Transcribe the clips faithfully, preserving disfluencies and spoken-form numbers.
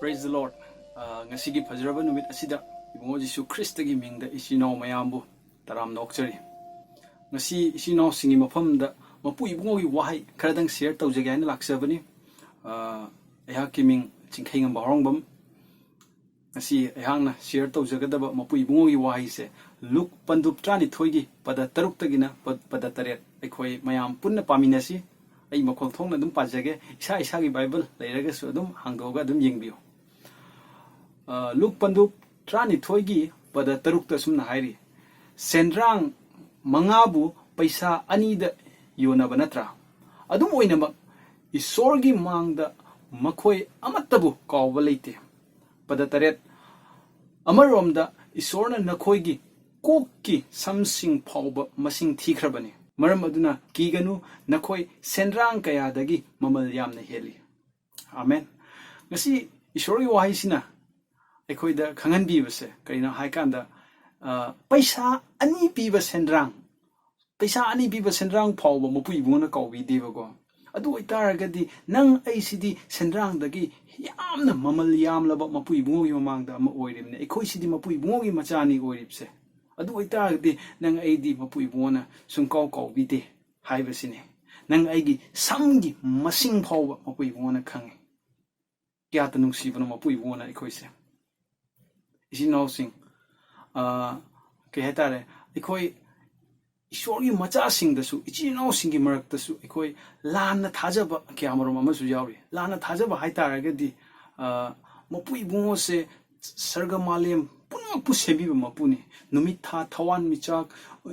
Praise the Lord. ꯑ, ꯉꯁꯤꯒꯤ ꯐꯖꯔꯕ ꯅꯨꯃꯤꯠ ꯑꯁꯤꯗ ꯏꯕꯨꯡꯉꯣ ꯖꯤꯁꯨ ꯈ꯭ꯔꯤꯁꯇꯒꯤ ꯃꯤꯡꯗ ꯏꯆꯤꯟ ꯏꯅꯥꯎ ꯃꯌꯥꯝꯕꯨ ꯇꯔꯥꯝꯅ ꯑꯣꯛꯆꯔꯤ꯫ ꯉꯁꯤ ꯏꯆꯤꯟ ꯏꯅꯥꯎꯁꯤꯡꯒꯤ ꯃꯐꯝꯗ ꯃꯄꯨ ꯏꯕꯨꯡꯉꯣꯒꯤ ꯋꯥꯍꯩ ꯈꯔꯗꯪ share ꯇꯧꯖꯒꯦ ꯍꯥꯏꯅ ꯂꯥꯛꯆꯕꯅꯤ꯫ ꯑ, ꯑꯩꯍꯥꯛꯀꯤ ꯃꯤꯡ ꯆꯤꯡꯈꯩꯉꯝꯕ ꯍꯥꯎꯔꯣꯡꯕꯝ꯫ ꯉꯁꯤ ꯑꯩꯍꯥꯛꯅ share ꯇꯧꯖꯒꯗꯕ ꯃꯄꯨ ꯏꯕꯨꯡꯉꯣꯒꯤ ꯋꯥꯍꯩꯁꯦ ꯂꯨꯛ ꯄꯟꯗꯨꯞ ꯇꯔꯥꯅꯤꯊꯣꯏꯒꯤ ꯄꯗ ꯇꯔꯨꯛꯇꯒꯤꯅ ꯄ-, ꯄꯗ ꯇꯔꯦꯠ ꯑꯩꯈꯣꯏ ꯃꯌꯥꯝ ꯄꯨꯟꯅ ꯄꯥꯃꯤꯟꯅꯁꯤ꯫ ꯑꯩ ꯃꯈꯣꯜ ꯊꯣꯛꯅ ꯑꯗꯨꯝ ꯄꯥꯖꯒꯦ꯫ ꯏꯁꯥ ꯏꯁꯥꯒꯤ ꯕꯥꯏꯕꯜ ꯂꯩꯔꯒꯁꯨ ꯑꯗꯨꯝ ꯍꯥꯡꯗꯣꯛꯑꯒ ꯑꯗꯨꯝ ꯌꯦꯡꯕꯤꯌꯨ꯫ ꯑ, ꯂꯨꯛ ꯄꯟꯗꯨꯞ ꯇꯔꯥꯅꯤꯊꯣꯏꯒꯤ ꯄꯗ ꯇꯔꯨꯛꯇ ꯑꯁꯨꯝꯅ ꯍꯥꯏꯔꯤ, "ꯁꯦꯟꯗ꯭ꯔꯥꯡ ꯃꯉꯥꯕꯨ ꯄꯩꯁꯥ ꯑꯅꯤꯗ ꯌꯣꯟꯅꯕ ꯅꯠꯇ꯭ꯔꯥ? ꯑꯗꯨꯝ ꯑꯣꯏꯅꯃꯛ ꯏꯁꯣꯔꯒꯤ ꯃꯥꯡꯗ ꯃꯈꯣꯏ ꯑꯃꯠꯇꯕꯨ ꯀꯥꯎꯕ ꯂꯩꯇꯦ꯫" ꯄꯗ ꯇꯔꯦꯠ, "ꯑꯃꯔꯣꯝꯗ ꯏꯁꯣꯔꯅ ꯅꯈꯣꯏꯒꯤ ꯀꯣꯛꯀꯤ ꯁꯝꯁꯤꯡ ꯐꯥꯎꯕ ꯃꯁꯤꯡ ꯊꯤꯈ꯭ꯔꯕꯅꯤ꯫ ꯃꯔꯝ ꯑꯗꯨꯅ ꯀꯤꯒꯅꯨ, ꯅꯈꯣꯏ ꯁꯦꯟꯗ꯭ꯔꯥꯡ ꯀꯌꯥꯗꯒꯤ ꯃꯃꯜ ꯌꯥꯝꯅ ꯍꯦꯜꯂꯤ꯫" ꯑꯥꯃꯦꯟ꯫ ꯉꯁꯤ ꯏꯁꯣꯔꯒꯤ ꯋꯥꯍꯩꯁꯤꯅ ꯑꯩꯈꯣꯏꯗ ꯈꯪꯍꯟꯕꯤꯕꯁꯦ ꯀꯔꯤꯅꯣ ꯍꯥꯏꯀꯥꯟꯗ, ꯑ, ꯄꯩꯁꯥ ꯑꯅꯤ ꯄꯤꯕ ꯁꯦꯟꯗ꯭ꯔꯥꯡ, ꯄꯩꯁꯥ ꯑꯅꯤ ꯄꯤꯕ ꯁꯦꯟꯗ꯭ꯔꯥꯡ ꯐꯥꯎꯕ ꯃꯄꯨ ꯏꯕꯨꯡꯉꯣꯅ ꯀꯥꯎꯕꯤꯗꯦꯕꯀꯣ꯫ ꯑꯗꯨ ꯑꯣꯏꯇꯥꯔꯒꯗꯤ ꯅꯪ ꯑꯩꯁꯤꯗꯤ ꯁꯦꯟꯗ꯭ꯔꯥꯡꯗꯒꯤ ꯌꯥꯝꯅ ꯃꯃꯜ ꯌꯥꯝꯂꯕ ꯃꯄꯨ ꯏꯕꯨꯡꯉꯣꯒꯤ ꯃꯃꯥꯡꯗ ꯑꯃ ꯑꯣꯏꯔꯤꯕꯅꯦ꯫ ꯑꯩꯈꯣꯏꯁꯤꯗꯤ ꯃꯄꯨ ꯏꯕꯨꯡꯉꯣꯒꯤ ꯃꯆꯥꯅꯤ ꯑꯣꯏꯔꯤꯕꯁꯦ꯫ ꯑꯗꯨ ꯑꯣꯏꯇꯥꯔꯒꯗꯤ ꯅꯪ ꯑꯩꯗꯤ ꯃꯄꯨ ꯏꯕꯨꯡꯉꯣꯅ ꯁꯨꯡꯀꯥꯎ ꯀꯥꯎꯕꯤꯗꯦ ꯍꯥꯏꯕꯁꯤꯅꯤ꯫ ꯅꯪ ꯑꯩꯒꯤ ꯁꯝꯒꯤ ꯃꯁꯤꯡ ꯐꯥꯎꯕ ꯃꯄꯨ ꯏꯕꯨꯡꯉꯣꯅ ꯈꯪꯉꯤ꯫ ꯀꯌꯥꯗ ꯅꯨꯡꯁꯤꯕꯅꯣ ꯃꯄꯨ ꯏꯕꯨꯡꯉꯣꯅ ꯑꯩꯈꯣꯏꯁꯦ꯫ ꯏꯆꯤꯟ ꯏꯅꯥꯎꯁꯤꯡ, ꯑ, ꯀꯩ ꯍꯥꯏꯇꯥꯔꯦ, ꯑꯩꯈꯣꯏ ꯏꯁꯣꯔꯒꯤ ꯃꯆꯥꯁꯤꯡꯗꯁꯨ, ꯏꯆꯤꯟ ꯏꯅꯥꯎꯁꯤꯡꯒꯤ ꯃꯔꯛꯇꯁꯨ ꯑꯩꯈꯣꯏ ꯂꯥꯟꯅ ꯊꯥꯖꯕ ꯀꯌꯥ ꯃꯔꯨꯝ ꯑꯃꯁꯨ ꯌꯥꯎꯔꯤ꯫ ꯂꯥꯟꯅ ꯊꯥꯖꯕ ꯍꯥꯏꯇꯥꯔꯒꯗꯤ, ꯑ, ꯃꯄꯨ ꯏꯕꯨꯡꯉꯣꯁꯦ ꯁꯔꯒ ꯃꯥꯂꯦꯝ ꯄꯨꯝꯅꯃꯛꯄꯨ ꯁꯦꯝꯕꯤꯕ ꯃꯄꯨꯅꯤ꯫ ꯅꯨꯃꯤꯠ, ꯊꯥ, ꯊꯋꯥꯟ ꯃꯤꯆꯥꯛ,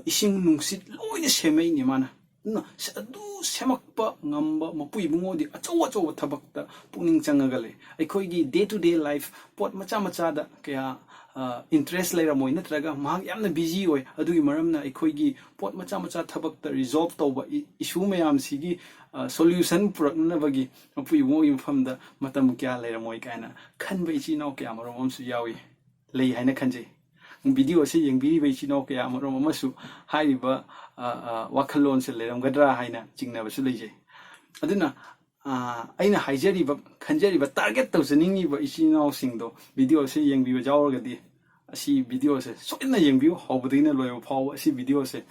ꯏꯁꯤꯡ ꯅꯨꯡꯁꯤꯠ ꯂꯣꯏꯅ ꯁꯦꯝꯃꯛꯏꯅꯦ ꯃꯥꯅ꯫ ꯑꯗꯨꯅ ꯁ-, ꯑꯗꯨ ꯁꯦꯝꯃꯛꯄ ꯉꯝꯕ ꯃꯄꯨ ꯏꯕꯨꯡꯉꯣꯗꯤ ꯑꯆꯧ ꯑꯆꯧꯕ ꯊꯕꯛꯇ ꯄꯨꯛꯅꯤꯡ ꯆꯪꯉꯒ ꯂꯩ꯫ ꯑꯩꯈꯣꯏꯒꯤ day to day life ꯄꯣꯠ ꯃꯆꯥ ꯃꯆꯥꯗ ꯀꯌꯥ, ꯑ, interest ꯂꯩꯔꯝꯃꯣꯏ, ꯅꯠꯇ꯭ꯔꯒ ꯃꯍꯥꯛ ꯌꯥꯝꯅ busy ꯑꯣꯏ꯫ ꯑꯗꯨꯒꯤ ꯃꯔꯝꯅ ꯑꯩꯈꯣꯏꯒꯤ ꯄꯣꯠ ꯃꯆꯥ ꯃꯆꯥ ꯊꯕꯛꯇ resolve ꯇꯧꯕ ꯏ-, issue ꯃꯌꯥꯝꯁꯤꯒꯤ, ꯑ, solution ꯄꯨꯔꯛꯅꯅꯕꯒꯤ ꯃꯄꯨ ꯏꯕꯨꯡꯉꯣꯒꯤ ꯃꯐꯝꯗ ꯃꯇꯝ ꯀꯌꯥ ꯂꯩꯔꯝꯃꯣꯏ ꯀꯥꯏꯅ ꯈꯟꯕ ꯏꯆꯤꯟ ꯏꯅꯥꯎ ꯀꯌꯥ ꯃꯔꯨꯝ ꯑꯃꯁꯨ ꯌꯥꯎꯏ, ꯂꯩ ꯍꯥꯏꯅ ꯈꯟꯖꯩ꯫ Video ꯑꯁꯤ ꯌꯦꯡꯕꯤꯔꯤꯕ ꯏꯆꯤꯟ ꯏꯅꯥꯎ ꯀꯌꯥ ꯃꯔꯨꯝ ꯑꯃꯁꯨ ꯍꯥꯏꯔꯤꯕ, ꯑ, ꯑ, ꯋꯥꯈꯜꯂꯣꯟꯁꯦ ꯂꯩꯔꯝꯒꯗ꯭ꯔꯥ ꯍꯥꯏꯅ ꯆꯤꯡꯅꯕꯁꯨ ꯂꯩꯖꯩ꯫ ꯑꯗꯨꯅ, ꯑꯩꯅ ꯍꯥꯏꯖꯔꯤꯕ, ꯈꯟꯖꯔꯤꯕ, ꯇꯥꯔꯒꯦꯠ ꯇꯧꯖꯅꯤꯡꯉꯤꯕ ꯏꯆꯤꯟ ꯏꯅꯥꯎꯁꯤꯡꯗꯣ ꯚꯤꯗꯤꯑꯣꯁꯦ ꯌꯦꯡꯕꯤꯕ ꯌꯥꯎꯔꯒꯗꯤ ꯑꯁꯤ ꯚꯤꯗꯤꯑꯣꯁꯦ ꯁꯣꯏꯗꯅ ꯌꯦꯡꯕꯤꯌꯨ꯫ ꯍꯧꯕꯗꯒꯤꯅ ꯂꯣꯏꯕ ꯐꯥꯎꯕ ꯑꯁꯤ ꯚꯤꯗꯤꯑꯣꯁꯦ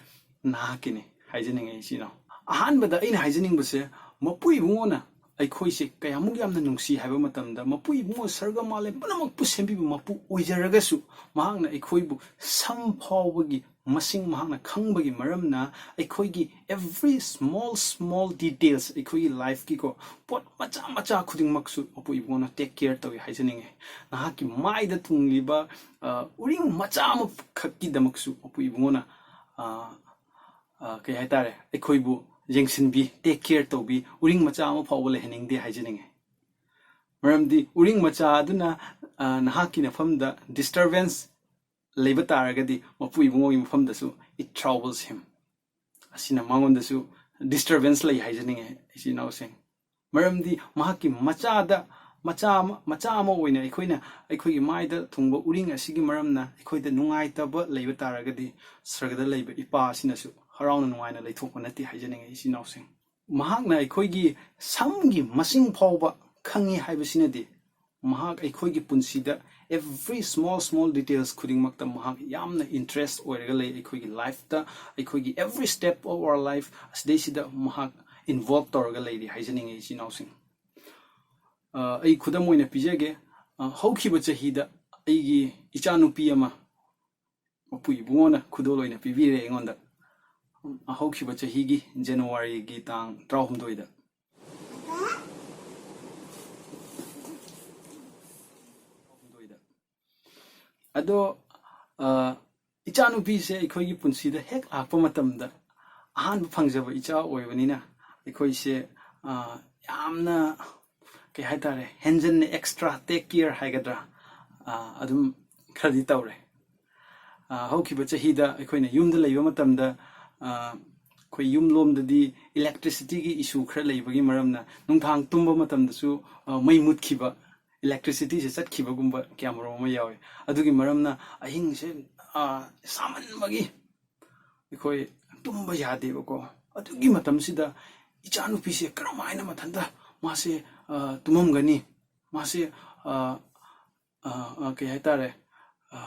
ꯅꯍꯥꯛꯀꯤꯅꯤ ꯍꯥꯏꯖꯅꯤꯡꯉꯤ ꯏꯆꯤꯟ ꯏꯅꯥꯎ꯫ ꯑꯍꯥꯟꯕꯗ ꯑꯩꯅ ꯍꯥꯏꯖꯅꯤꯡꯕꯁꯦ, ꯃꯄꯨ ꯏꯕꯨꯡꯉꯣꯅ ꯑꯩꯈꯣꯏꯁꯦ ꯀꯌꯥꯃꯨꯛ ꯌꯥꯝꯅ ꯅꯨꯡꯁꯤ ꯍꯥꯏꯕ ꯃꯇꯝꯗ, ꯃꯄꯨ ꯏꯕꯨꯡꯉꯣ ꯁꯔꯒ ꯃꯥꯂꯦꯝ ꯄꯨꯝꯅꯃꯛꯄꯨ ꯁꯦꯝꯕꯤꯕ ꯃꯄꯨ ꯑꯣꯏꯖꯔꯒꯁꯨ, ꯃꯍꯥꯛꯅ ꯑꯩꯈꯣꯏꯕꯨ ꯁꯝ ꯐꯥꯎꯕꯒꯤ ꯃꯁꯤꯡ ꯃꯍꯥꯛꯅ ꯈꯪꯕꯒꯤ ꯃꯔꯝꯅ, ꯑꯩꯈꯣꯏꯒꯤ every small small details, ꯑꯩꯈꯣꯏꯒꯤ ꯂꯥꯏꯐꯀꯤꯀꯣ, ꯄꯣꯠ ꯃꯆꯥ ꯃꯆꯥ ꯈꯨꯗꯤꯡꯃꯛꯁꯨ ꯃꯄꯨ ꯏꯕꯨꯡꯉꯣꯅ ꯇꯦꯛ ꯀꯦꯌꯔ ꯇꯧꯏ ꯍꯥꯏꯖꯅꯤꯡꯉꯤ꯫ ꯅꯍꯥꯛꯀꯤ ꯃꯥꯏꯗ ꯊꯨꯡꯂꯤꯕ, ꯑ, ꯎꯔꯤꯡ ꯃꯆꯥ ꯑꯃꯈꯛꯀꯤꯗꯃꯛꯁꯨ ꯃꯄꯨ ꯏꯕꯨꯡꯉꯣꯅ, ꯑ, ꯑ, ꯀꯩ ꯍꯥꯏꯇꯥꯔꯦ, ꯑꯩꯈꯣꯏꯕꯨ ꯌꯦꯡꯁꯤꯟꯕꯤ, ꯇꯦꯛ ꯀꯦꯌꯔ ꯇꯧꯕꯤ, ꯎꯔꯤꯡ ꯃꯆꯥ ꯑꯃ ꯐꯥꯎꯕ ꯂꯩꯍꯟꯅꯤꯡꯗꯦ ꯍꯥꯏꯖꯅꯤꯡꯉꯤ꯫ ꯃꯔꯝꯗꯤ ꯎꯔꯤꯡ ꯃꯆꯥ ꯑꯗꯨꯅ, ꯑ, ꯅꯍꯥꯛꯀꯤ ꯅꯐꯝꯗ ꯗꯤꯁꯇꯔꯕꯦꯟꯁ ꯂꯩꯕ ꯇꯥꯔꯒꯗꯤ, ꯃꯄꯨ ꯏꯕꯨꯡꯉꯣꯒꯤ ꯃꯐꯝꯗꯁꯨ it troubles him꯫ ꯑꯁꯤꯅ ꯃꯉꯣꯟꯗꯁꯨ ꯗꯤꯁꯇꯔꯕꯦꯟꯁ ꯂꯩ ꯍꯥꯏꯖꯅꯤꯡꯉꯤ, ꯏꯆꯤꯟ ꯏꯅꯥꯎꯁꯤꯡ꯫ ꯃꯔꯝꯗꯤ ꯃꯍꯥꯛꯀꯤ ꯃꯆꯥꯗ, ꯃꯆꯥ ꯑꯃ, ꯃꯆꯥ ꯑꯃ ꯑꯣꯏꯅ ꯑꯩꯈꯣꯏꯅ, ꯑꯩꯈꯣꯏꯒꯤ ꯃꯥꯏꯗ ꯊꯨꯡꯕ ꯎꯔꯤꯡ ꯑꯁꯤꯒꯤ ꯃꯔꯝꯅ ꯑꯩꯈꯣꯏꯗ ꯅꯨꯡꯉꯥꯏꯇꯕ ꯂꯩꯕ ꯇꯥꯔꯒꯗꯤ, ꯁ꯭ꯋꯔꯒꯗ ꯂꯩꯕ ꯏꯄꯥ ꯑꯁꯤꯅꯁꯨ ꯍꯔꯥꯎꯅ ꯅꯨꯡꯉꯥꯏꯅ ꯂꯩꯊꯣꯛꯄ ꯅꯠꯇꯦ ꯍꯥꯏꯖꯅꯤꯡꯉꯤ, ꯏꯆꯤꯟ ꯏꯅꯥꯎꯁꯤꯡ꯫ ꯃꯍꯥꯛꯅ ꯑꯩꯈꯣꯏꯒꯤ ꯁꯝꯒꯤ ꯃꯁꯤꯡ ꯐꯥꯎꯕ ꯈꯪꯉꯤ ꯍꯥꯏꯕꯁꯤꯅꯗꯤ, ꯃꯍꯥꯛ ꯑꯩꯈꯣꯏꯒꯤ ꯄꯨꯟꯁꯤꯗ every small small details ꯈꯨꯗꯤꯡꯃꯛꯇ ꯃꯍꯥꯛ ꯌꯥꯝꯅ ꯏꯟꯇꯔꯦꯁ ꯑꯣꯏꯔꯒ ꯂꯩ꯫ ꯑꯩꯈꯣꯏꯒꯤ ꯂꯥꯏꯐꯇ, ꯑꯩꯈꯣꯏꯒꯤ every step of our life ꯑꯁꯤꯗꯩꯁꯤꯗ ꯃꯍꯥꯛ ꯏꯟꯚꯣꯜꯕ ꯇꯧꯔꯒ ꯂꯩꯔꯤ ꯍꯥꯏꯖꯅꯤꯡꯉꯤ, ꯏꯆꯤꯟ ꯏꯅꯥꯎꯁꯤꯡ꯫ ꯑ, ꯑꯩ ꯈꯨꯗꯝ ꯑꯣꯏꯅ ꯄꯤꯖꯒꯦ꯫ ꯑ, ꯍꯧꯈꯤꯕ ꯆꯍꯤꯗ ꯑꯩꯒꯤ ꯏꯆꯥꯅꯨꯄꯤ ꯑꯃ ꯃꯄꯨ ꯏꯕꯨꯡꯉꯣꯅ ꯈꯨꯗꯣꯜ ꯑꯣꯏꯅ ꯄꯤꯕꯤꯔꯦ ꯑꯩꯉꯣꯟꯗ, ꯍꯧꯈꯤꯕ ꯆꯍꯤꯒꯤ ꯖꯅꯋꯥꯔꯤꯒꯤ ꯇꯥꯡ ꯇꯔꯥꯍꯨꯝꯗꯣꯏꯗ꯫ ꯑꯗꯣ, ꯑ, ꯏꯆꯥꯅꯨꯄꯤꯁꯦ ꯑꯩꯈꯣꯏꯒꯤ ꯄꯨꯟꯁꯤꯗ ꯍꯦꯛ ꯂꯥꯛꯄ ꯃꯇꯝꯗ ꯑꯍꯥꯟꯕ ꯐꯪꯖꯕ ꯏꯆꯥ ꯑꯣꯏꯕꯅꯤꯅ, ꯑꯩꯈꯣꯏꯁꯦ, ꯑ, ꯌꯥꯝꯅ, ꯀꯩ ꯍꯥꯏꯇꯥꯔꯦ, ꯍꯦꯟꯖꯟꯅ ꯑꯦꯛꯁꯇ꯭ꯔꯥ ꯇꯦꯛ ꯀꯦꯌꯔ ꯍꯥꯏꯒꯗ꯭ꯔꯥ, ꯑ, ꯑꯗꯨꯝ ꯈꯔꯗꯤ ꯇꯧꯔꯦ꯫ ꯑ, ꯍꯧꯈꯤꯕ ꯆꯍꯤꯗ ꯑꯩꯈꯣꯏꯅ ꯌꯨꯝꯗ ꯂꯩꯕ ꯃꯇꯝꯗ, ꯑ, ꯑꯩꯈꯣꯏ ꯌꯨꯝ ꯂꯣꯝꯗꯗꯤ ꯏꯂꯦꯛꯇ꯭ꯔꯤꯁꯤꯇꯤꯒꯤ ꯏꯁꯨ ꯈꯔ ꯂꯩꯕꯒꯤ ꯃꯔꯝꯅ ꯅꯨꯡꯗꯥꯡ ꯇꯨꯝꯕ ꯃꯇꯝꯗꯁꯨ, ꯑ, ꯃꯩ ꯃꯨꯠꯈꯤꯕ, ꯏꯂꯦꯛꯇ꯭ꯔꯤꯁꯤꯇꯤꯁꯦ ꯆꯠꯈꯤꯕꯒꯨꯝꯕ ꯀꯌꯥꯃꯔꯨꯝ ꯑꯃ ꯌꯥꯎꯋꯤ꯫ ꯑꯗꯨꯒꯤ ꯃꯔꯝꯅ ꯑꯍꯤꯡꯁꯦ, ꯑ, ꯁꯥꯃꯟꯕꯒꯤ ꯑꯩꯈꯣꯏ ꯇꯨꯝꯕ ꯌꯥꯗꯦꯕꯀꯣ꯫ ꯑꯗꯨꯒꯤ ꯃꯇꯝꯁꯤꯗ ꯏꯆꯥꯅꯨꯄꯤꯁꯦ ꯀꯔꯝꯍꯥꯏꯅ ꯃꯊꯟꯇ ꯃꯥꯁꯦ ꯑ, ꯇꯨꯝꯃꯝꯒꯅꯤ, ꯃꯥꯁꯦ ꯑ, ꯑ, ꯑ, ꯀꯩ ꯍꯥꯏꯇꯥꯔꯦ, ꯑ,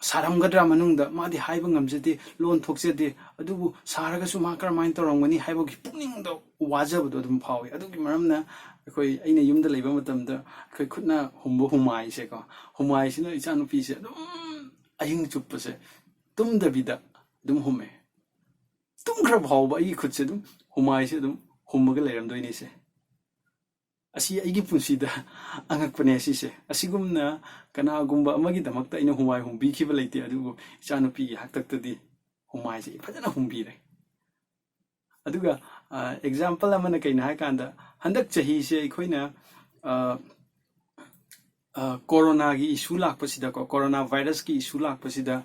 ꯁꯥꯔꯝꯒꯗ꯭ꯔꯥ ꯃꯅꯨꯡꯗ, ꯃꯥꯗꯤ ꯍꯥꯏꯕ ꯉꯝꯖꯗꯦ, ꯂꯣꯟ ꯊꯣꯛꯆꯗꯦ, ꯑꯗꯨꯕꯨ ꯁꯥꯔꯒꯁꯨ ꯃꯥ ꯀꯔꯝꯍꯥꯏꯅ ꯇꯧꯔꯝꯒꯅꯤ ꯍꯥꯏꯕꯒꯤ ꯄꯨꯛꯅꯤꯡꯗ ꯋꯥꯖꯕꯗꯣ ꯑꯗꯨꯝ ꯐꯥꯎꯏ꯫ ꯑꯗꯨꯒꯤ ꯃꯔꯝꯅ ꯑꯩꯈꯣꯏ, ꯑꯩꯅ ꯌꯨꯝꯗ ꯂꯩꯕ ꯃꯇꯝꯗ ꯑꯩꯈꯣꯏ ꯈꯨꯠꯅ ꯍꯨꯝꯕ ꯍꯨꯃꯥꯏꯁꯦꯀꯣ, ꯍꯨꯃꯥꯏꯁꯤꯅ ꯏꯆꯥꯅꯨꯄꯤꯁꯦ ꯑꯗꯨꯝ ꯑꯍꯤꯡ ꯆꯨꯞꯄꯁꯦ ꯇꯨꯝꯗꯕꯤꯗ ꯑꯗꯨꯝ ꯍꯨꯝꯃꯦ꯫ ꯇꯨꯝꯈ꯭ꯔ ꯐꯥꯎꯕ ꯑꯩꯒꯤ ꯈꯨꯠꯁꯦ ꯑꯗꯨꯝ ꯍꯨꯃꯥꯏꯁꯦ ꯑꯗꯨꯝ ꯍꯨꯝꯃꯒ ꯂꯩꯔꯝꯗꯣꯏꯅꯤꯁꯦ꯫ ꯑꯁꯤ ꯑꯩꯒꯤ ꯄꯨꯟꯁꯤꯗ ꯑꯉꯛꯄꯅꯦ ꯁꯤꯁꯦ꯫ ꯑꯁꯤꯒꯨꯝꯅ ꯀꯅꯥꯒꯨꯝꯕ ꯑꯃꯒꯤꯗꯃꯛꯇ ꯑꯩꯅ ꯍꯨꯃꯥꯏ ꯍꯨꯝꯕꯤꯈꯤꯕ ꯂꯩꯇꯦ, ꯑꯗꯨꯕꯨ ꯏꯆꯥꯅꯨꯄꯤꯒꯤ ꯍꯥꯛꯇꯛꯇꯗꯤ ꯍꯨꯃꯥꯏꯁꯦ ꯑꯩ ꯐꯖꯅ ꯍꯨꯝꯕꯤꯔꯦ꯫ ꯑꯗꯨꯒ ꯑꯦꯛꯖꯥꯝꯄꯜ ꯑꯃꯅ ꯀꯩꯅꯣ ꯍꯥꯏꯀꯥꯟꯗ, ꯍꯟꯗꯛ ꯆꯍꯤꯁꯦ ꯑꯩꯈꯣꯏꯅ ꯑ, ꯑ, ꯀꯣꯔꯣꯅꯥꯒꯤ ꯏꯁꯨ ꯂꯥꯛꯄꯁꯤꯗꯀꯣ, ꯀꯣꯔꯣꯅꯥ ꯚꯥꯏꯔꯁꯀꯤ ꯏꯁꯨ ꯂꯥꯛꯄꯁꯤꯗ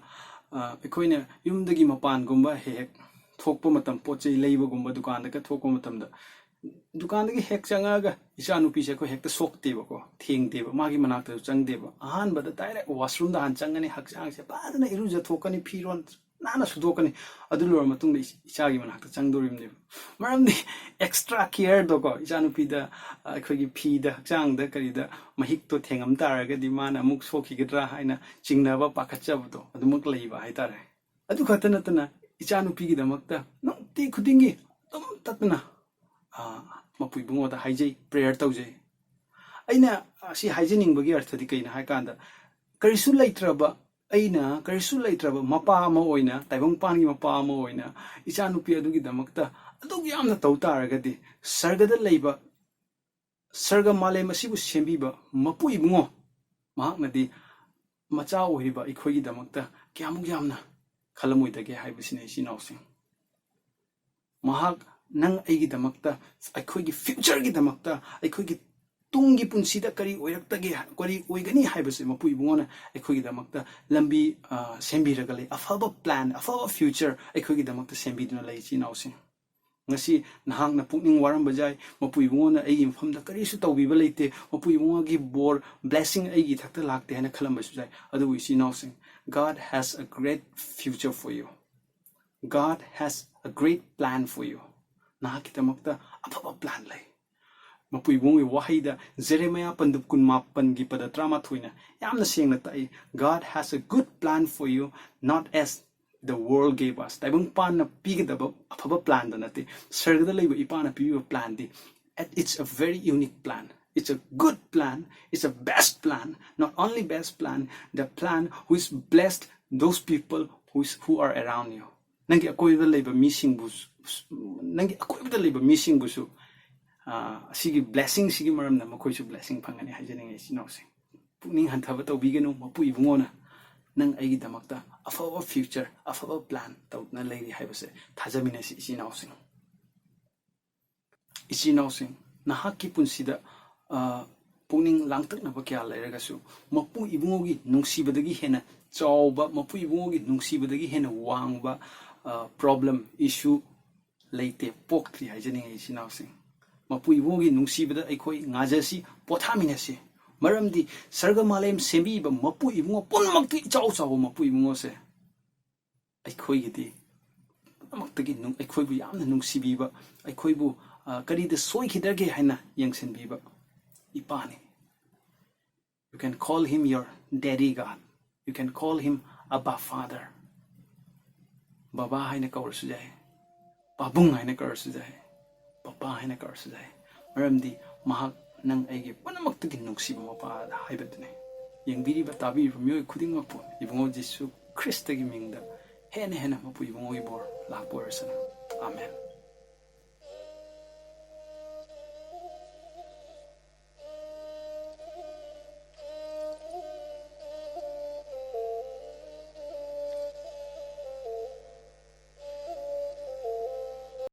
ꯑ, ꯑꯩꯈꯣꯏꯅ ꯌꯨꯝꯗꯒꯤ ꯃꯄꯥꯟꯒꯨꯝꯕ ꯍꯦꯛ ꯍꯦꯛ ꯊꯣꯛꯄ ꯃꯇꯝ, ꯄꯣꯠ ꯆꯩ ꯂꯩꯕꯒꯨꯝꯕ ꯗꯨꯀꯥꯟꯗꯒ ꯊꯣꯛꯄ ꯃꯇꯝꯗ, ꯗꯨꯀꯥꯟꯗꯒꯤ ꯍꯦꯛ ꯆꯪꯉꯛꯑꯒ ꯏꯆꯥꯅꯨꯄꯤꯁꯦ ꯑꯩꯈꯣꯏ ꯍꯦꯛꯇ ꯁꯣꯛꯇꯦꯕꯀꯣ, ꯊꯦꯡꯗꯦꯕ, ꯃꯥꯒꯤ ꯃꯅꯥꯛꯇꯁꯨ ꯆꯪꯗꯦꯕ꯫ ꯑꯍꯥꯟꯕꯗ ꯗꯥꯏꯔꯦꯛ ꯋꯥꯁꯔꯨꯝꯗ ꯍꯥꯟꯅ ꯆꯪꯒꯅꯤ, ꯍꯛꯆꯥꯡꯁꯦ ꯐꯖꯅ ꯏꯔꯨꯖꯊꯣꯛꯀꯅꯤ, ꯐꯤꯔꯣꯜ ꯅꯥꯟꯅ ꯁꯨꯗꯣꯛꯀꯅꯤ꯫ ꯑꯗꯨ ꯂꯣꯏꯔ ꯃꯇꯨꯡꯗ ꯏꯆ-, ꯏꯆꯥꯒꯤ ꯃꯅꯥꯛꯇ ꯆꯪꯗꯣꯔꯤꯕꯅꯦꯕ꯫ ꯃꯔꯝꯗꯤ ꯑꯦꯛꯁꯇ꯭ꯔꯥ ꯀꯤꯌꯔꯗꯣꯀꯣ, ꯏꯆꯥꯅꯨꯄꯤꯗ, ꯑ, ꯑꯩꯈꯣꯏꯒꯤ ꯐꯤꯗ, ꯍꯛꯆꯥꯡꯗ ꯀꯔꯤꯗ ꯃꯍꯤꯛꯇꯣ ꯊꯦꯡꯉꯝ ꯇꯥꯔꯒꯗꯤ ꯃꯥꯅ ꯑꯃꯨꯛ ꯁꯣꯛꯈꯤꯒꯗ꯭ꯔꯥ ꯍꯥꯏꯅ ꯆꯤꯡꯅꯕ, ꯄꯥꯈꯠꯆꯕꯗꯣ ꯑꯗꯨꯃꯛ ꯂꯩꯕ ꯍꯥꯏꯇꯥꯔꯦ꯫ ꯑꯗꯨ ꯈꯛꯇ ꯅꯠꯇꯅ ꯏꯆꯥꯅꯨꯄꯤꯒꯤꯗꯃꯛꯇ ꯅꯨꯡꯇꯤ ꯈꯨꯗꯤꯡꯒꯤ ꯑꯗꯨꯝ ꯇꯠꯇꯅ, ꯑ, ꯃꯄꯨ ꯏꯕꯨꯡꯉꯣꯗ ꯍꯥꯏꯖꯩ, ꯄ꯭ꯔꯦꯌꯔ ꯇꯧꯖꯩ꯫ ꯑꯩꯅ ꯑꯁꯤ ꯍꯥꯏꯖꯅꯤꯡꯕꯒꯤ ꯑꯔꯊꯗꯤ ꯀꯩꯅꯣ ꯍꯥꯏꯀꯥꯟꯗ, ꯀꯔꯤꯁꯨ ꯂꯩꯇ꯭ꯔꯕ, ꯑꯩꯅ ꯀꯔꯤꯁꯨ ꯂꯩꯇ꯭ꯔꯕ ꯃꯄꯥ ꯑꯃ ꯑꯣꯏꯅ, ꯇꯥꯏꯕꯪꯄꯥꯟꯒꯤ ꯃꯄꯥ ꯑꯃ ꯑꯣꯏꯅ, ꯏꯆꯥꯅꯨꯄꯤ ꯑꯗꯨꯒꯤꯗꯃꯛꯇ ꯑꯗꯨꯛ ꯌꯥꯝꯅ ꯇꯧ ꯇꯥꯔꯒꯗꯤ, ꯁꯔꯒꯗ ꯂꯩꯕ, ꯁꯔꯒ ꯃꯥꯂꯦꯝ ꯑꯁꯤꯕꯨ ꯁꯦꯝꯕꯤꯕ ꯃꯄꯨ ꯏꯕꯨꯡꯉꯣ ꯃꯍꯥꯛꯅꯗꯤ ꯃꯆꯥ ꯑꯣꯏꯔꯤꯕ ꯑꯩꯈꯣꯏꯒꯤꯗꯃꯛꯇ ꯀꯌꯥꯃꯨꯛ ꯌꯥꯝꯅ ꯈꯜꯂꯝꯃꯣꯏꯗꯒꯦ ꯍꯥꯏꯕꯁꯤꯅꯤ, ꯏꯆꯤꯟ ꯏꯅꯥꯎꯁꯤꯡ꯫ ꯃꯍꯥꯛ ꯅꯪ ꯑꯩꯒꯤꯗꯃꯛꯇ, ꯑꯩꯈꯣꯏꯒꯤ ꯐ꯭ꯌꯨꯆꯔꯒꯤꯗꯃꯛꯇ, ꯑꯩꯈꯣꯏꯒꯤ ꯇꯨꯡꯒꯤ ꯄꯨꯟꯁꯤꯗ ꯀꯔꯤ ꯑꯣꯏꯔꯛꯇꯒꯦ, ꯀꯔꯤ ꯑꯣꯏꯒꯅꯤ ꯍꯥꯏꯕꯁꯦ ꯃꯄꯨ ꯏꯕꯨꯡꯉꯣꯅ ꯑꯩꯈꯣꯏꯒꯤꯗꯃꯛꯇ ꯂꯝꯕꯤ, ꯑ, ꯁꯦꯝꯕꯤꯔꯒ ꯂꯩ꯫ ꯑꯐꯕ ꯄ꯭ꯂꯥꯟ, ꯑꯐꯕ ꯐ꯭ꯌꯨꯆꯔ ꯑꯩꯈꯣꯏꯒꯤꯗꯃꯛꯇ ꯁꯦꯝꯕꯤꯗꯨꯅ ꯂꯩ, ꯏꯆꯤꯟ ꯏꯅꯥꯎꯁꯤꯡ꯫ ꯉꯁꯤ ꯅꯍꯥꯛꯅ ꯄꯨꯛꯅꯤꯡ ꯋꯥꯔꯝꯕ ꯌꯥꯏ, ꯃꯄꯨ ꯏꯕꯨꯡꯉꯣꯅ ꯑꯩꯒꯤ ꯃꯐꯝꯗ ꯀꯔꯤꯁꯨ ꯇꯧꯕꯤꯕ ꯂꯩꯇꯦ, ꯃꯄꯨ ꯏꯕꯨꯡꯉꯣꯒꯤ ꯕꯣꯔ, ꯕ꯭ꯂꯦꯁꯤꯡ ꯑꯩꯒꯤ ꯏꯊꯛꯇ ꯂꯥꯛꯇꯦ ꯍꯥꯏꯅ ꯈꯜꯂꯝꯕꯁꯨ ꯌꯥꯏ꯫ ꯑꯗꯨꯕꯨ ꯏꯆꯤꯟ ꯏꯅꯥꯎꯁꯤꯡ, God has a great future for you. God has a great plan for you. ꯅꯍꯥꯛꯀꯤꯗꯃꯛꯇ ꯑꯐꯕ ꯄ꯭ꯂꯥꯟ ꯂꯩ꯫ ꯃꯄꯨ ꯏꯕꯨꯡꯒꯤ ꯋꯥꯍꯩꯗ ꯖꯦꯔꯦꯃꯤꯌꯥ ꯄꯟꯗꯨꯞ ꯀꯨꯟꯃꯥꯄꯟꯒꯤ ꯄꯗ ꯇꯔꯥꯃꯥꯊꯣꯏꯅ ꯌꯥꯝꯅ ꯁꯦꯡꯅ ꯇꯥꯛꯏ, "God has a good plan for you, not as the world gave us." ꯇꯥꯏꯕꯪꯄꯥꯟꯅ ꯄꯤꯒꯗꯕ ꯑꯐꯕ plan ꯗꯣ ꯅꯠꯇꯦ, ꯁꯔꯒꯗ ꯂꯩꯕ ꯏꯄꯥꯅ ꯄꯤꯕꯤꯕ plan D, it's a very unique plan, it's a good plan, it's a best plan, not only best plan, the plan which blessed those people who, is, who are around you. ꯅꯪꯒꯤ ꯑꯀꯣꯏꯕꯗ ꯂꯩꯕ ꯃꯤꯁꯤꯡꯕꯨ, ꯅꯪꯒꯤ ꯑꯀꯣꯏꯕꯗ ꯂꯩꯕ ꯃꯤꯁꯤꯡꯕꯨꯁꯨ ꯑꯁꯤꯒꯤ blessing ꯁꯤꯒꯤ ꯃꯔꯝꯅ ꯃꯈꯣꯏꯁꯨ blessing ꯐꯪꯒꯅꯤ ꯍꯥꯏꯖꯅꯤꯡꯉꯤ꯫ ꯏꯆꯤꯟ ꯏꯅꯥꯎꯁꯤꯡ, ꯄꯨꯛꯅꯤꯡ ꯍꯟꯊꯕ ꯇꯧꯕꯤꯒꯅꯨ꯫ ꯃꯄꯨ ꯏꯕꯨꯡꯉꯣꯅ ꯅꯪ ꯑꯩꯒꯤꯗꯃꯛꯇ ꯑꯐꯕ future, ꯑꯐꯕ plan ꯇꯧꯗꯨꯅ ꯂꯩꯔꯤ ꯍꯥꯏꯕꯁꯦ ꯊꯥꯖꯃꯤꯟꯅꯁꯤ꯫ ꯏꯆꯤꯟ ꯏꯅꯥꯎꯁꯤꯡ, ꯏꯆꯤꯟ ꯏꯅꯥꯎꯁꯤꯡ, ꯅꯍꯥꯛꯀꯤ ꯄꯨꯟꯁꯤꯗ ꯄꯨꯛꯅꯤꯡ ꯂꯥꯡꯇꯛꯅꯕ ꯀꯌꯥ ꯂꯩꯔꯒꯁꯨ, ꯃꯄꯨ ꯏꯕꯨꯡꯉꯣꯒꯤ ꯅꯨꯡꯁꯤꯕꯗꯒꯤ ꯍꯦꯟꯅ ꯆꯥꯎꯕ, ꯃꯄꯨ ꯏꯕꯨꯡꯉꯣꯒꯤ ꯅꯨꯡꯁꯤꯕꯗꯒꯤ ꯍꯦꯟꯅ ꯋꯥꯡꯕ problem, issue ꯂꯩꯇꯦ, ꯄꯣꯛꯇ꯭ꯔꯤ ꯍꯥꯏꯖꯅꯤꯡꯉꯤ꯫ ꯏꯆꯤꯟ ꯏꯅꯥꯎꯁꯤꯡ, ꯃꯄꯨ ꯏꯕꯨꯡꯉꯣꯒꯤ ꯅꯨꯡꯁꯤꯕꯗ ꯑꯩꯈꯣꯏ ꯉꯥꯖꯁꯤ, ꯄꯣꯊꯥꯃꯤꯟꯅꯁꯤ꯫ ꯃꯔꯝꯗꯤ ꯁꯔꯒ ꯃꯥꯂꯦꯝ ꯁꯦꯝꯕꯤꯕ ꯃꯄꯨ ꯏꯕꯨꯡꯉꯣ ꯄꯨꯝꯅꯃꯛꯇꯤ ꯏꯆꯥꯎ ꯆꯥꯎꯕ ꯃꯄꯨ ꯏꯕꯨꯡꯉꯣꯁꯦ ꯑꯩꯈꯣꯏꯒꯤꯗꯤ ꯄꯨꯝꯅꯃꯛꯇꯒꯤ ꯅꯨꯡ-, ꯑꯩꯈꯣꯏꯕꯨ ꯌꯥꯝꯅ ꯅꯨꯡꯁꯤꯕꯤꯕ, ꯑꯩꯈꯣꯏꯕꯨ ꯀꯔꯤꯗ ꯁꯣꯏꯈꯤꯗ꯭ꯔꯒꯦ ꯍꯥꯏꯅ ꯌꯦꯡꯁꯤꯟꯕꯤꯕ ꯏꯄꯥꯅꯤ꯫ You can call him your daddy God. You can call him Abba Father. ꯕꯕꯥ ꯍꯥꯏꯅ ꯀꯧꯔꯁꯨ ꯌꯥꯏ, ꯄꯥꯕꯨꯡ ꯍꯥꯏꯅ ꯀꯧꯔꯁꯨ ꯌꯥꯏ, ꯄꯄꯥ ꯍꯥꯏꯅ ꯀꯧꯔꯁꯨ ꯌꯥꯏ꯫ ꯃꯔꯝꯗꯤ ꯃꯍꯥꯛ ꯅꯪ ꯑꯩꯒꯤ ꯄꯨꯝꯅꯃꯛꯇꯒꯤ ꯅꯨꯡꯁꯤꯕ ꯃꯄꯥ ꯍꯥꯏꯕꯗꯨꯅꯤ꯫ ꯌꯦꯡꯕꯤꯔꯤꯕ ꯇꯥꯕꯤꯔꯤꯕ ꯃꯤꯑꯣꯏ ꯈꯨꯗꯤꯡꯃꯛꯄꯨ ꯏꯕꯨꯡꯉꯣ ꯖꯤꯁꯨ ꯈ꯭ꯔꯤꯁꯇꯒꯤ ꯃꯤꯡꯗ ꯍꯦꯟꯅ ꯍꯦꯟꯅ ꯃꯄꯨ ꯏꯕꯨꯡꯉꯣꯒꯤ ꯕꯣꯔ ꯂꯥꯛꯄ ꯑꯣꯏꯔꯁꯅꯨ꯫ ꯑꯥꯃꯦꯟ꯫